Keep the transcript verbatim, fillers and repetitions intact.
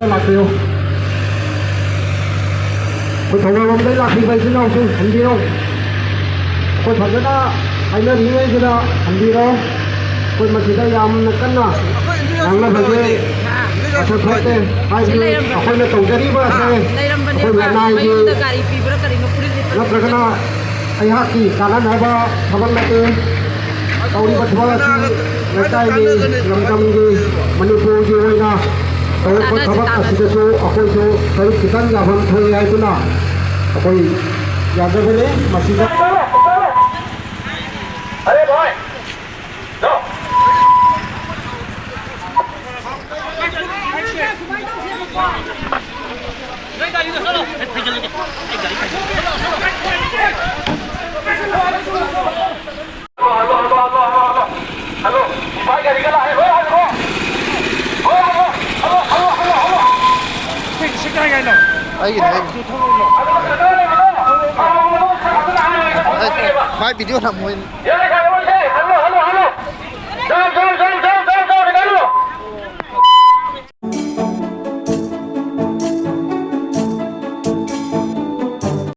ꯂꯥꯛꯄꯤꯌꯨ꯫ ꯑꯩꯈꯣꯏ ꯊꯧꯕꯥꯜ ꯂꯣꯝꯗꯒꯤ ꯂꯥꯛꯄꯤꯕ ꯏꯆꯤꯟ ꯏꯅꯥꯎꯁꯤꯡ ꯍꯟꯕꯤꯔꯣ꯫ ꯑꯩꯈꯣꯏ ꯐꯖꯅ ꯍꯥꯏꯅꯔꯤꯉꯩꯁꯤꯗ ꯍꯟꯕꯤꯔꯣ꯫ ꯑꯩꯈꯣꯏ ꯃꯁꯤꯗ ꯌꯥꯝꯅ ꯀꯟꯅ ꯉꯥꯡꯅꯕꯁꯦ ꯃꯁꯛ ꯐꯠꯇꯦ꯫ ꯍꯥꯏꯗꯤ ꯑꯩꯈꯣꯏꯅ ꯇꯧꯖꯔꯤꯕ ꯑꯁꯦ ꯑꯩꯈꯣꯏ ꯂꯅꯥꯏꯒꯤ ꯅꯠꯇ꯭ꯔꯒꯅ ꯑꯩꯍꯥꯛꯀꯤ ꯀꯥꯟꯅꯅꯕ ꯊꯕꯛ ꯅꯠꯇꯦ꯫ ꯇꯧꯔꯤꯕ ꯊꯕꯛ ꯑꯁꯤ ꯂꯩꯀꯥꯏꯒꯤ, ꯂꯝꯗꯝꯒꯤ, ꯃꯅꯤꯄꯨꯔꯒꯤ ꯑꯣꯏꯅ ꯇꯧꯔꯛꯄ ꯊꯕꯛ ꯑꯁꯤꯗꯁꯨ ꯑꯩꯈꯣꯏꯁꯨ ꯁꯔꯨꯛ ꯈꯤꯇꯪ ꯌꯥꯐꯝ ꯊꯣꯛꯏ ꯍꯥꯏꯗꯨꯅ ꯑꯩꯈꯣꯏ ꯌꯥꯖꯕꯅꯤ꯫ ꯃꯁꯤꯗ ꯑꯩꯒꯤꯅꯦ, ꯑꯩꯒꯤꯅꯦ꯫ ꯑꯩ, ꯃꯥꯏ ꯚꯤꯗꯤꯑꯣ ꯅꯝꯃꯣꯏ꯫